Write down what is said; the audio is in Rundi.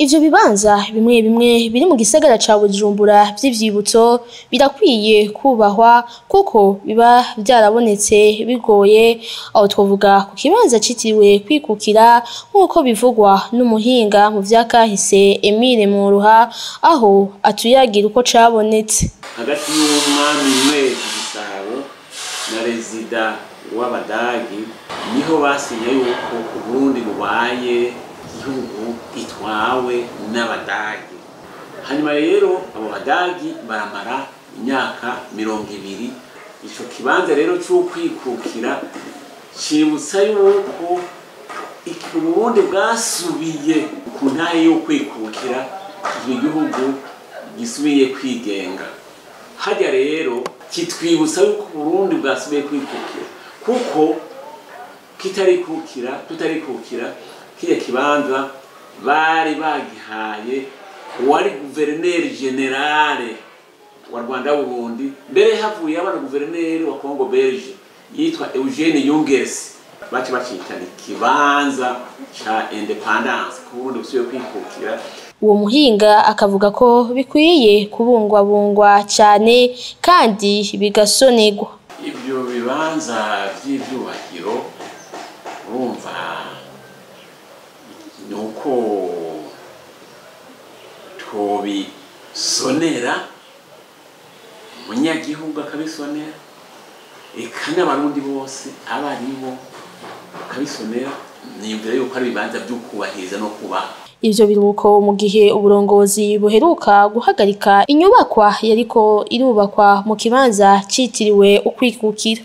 Ivyo bibanza bimwe bimwe biri mu gisagara ca Bujumbura vy'ivyibutso birakwiye kubahwa kuko biba vyarabonetse bigoye, aho twovuga ku kibanza citiriwe kwikukira nk'uko bivugwa n'umuhinga mu vyakahise Emile Mworoha, aho atuyagira uko cabonetse. Hagati y'umwami Mwezi Gisabo na rezida w'Abadagi niho basinye yuko Uburundi bubaye igihugu gitwawe n'Abadagi. Hanyuma rero abo Badagi baramara imyaka 20. Ico kibanza rero c'ukwikukira cibutsa yuko Uburundi bwasubiye ku ntahe y'ukwikukira, igihugu gisubiye kwigenga. Harya rero kitwibutsa yuko Uburundi bwasubiye kwikukira, kuko kitarikukira tutarikukira kiriya kibanza bari bagihaye uwari guverineri generale wa Rwanda Burundi, mbere havuye abana guverineri wa Congo Belge yitwa Eugene Jungers, bace bacitana ikibanza ca independance ku Burundi busubiye kwikukira. Uwo muhinga akavuga ko bikwiye kubungwabungwa cyane kandi bigasonerwa. Ibyo bibanza vy'ivyubahiro urumva ni uko twobisonera, umunyagihugu akabisonera, eka n'Abarundi bose aba aribo bakabisonera. Niyumvira yuko ari ibibanza vyo kubahiriza no kubaha. Ivyo biruko mu gihe uburongozi buheruka guhagarika inyubakwa yariko irubakwa mu kibanza citiriwe ukwikukira.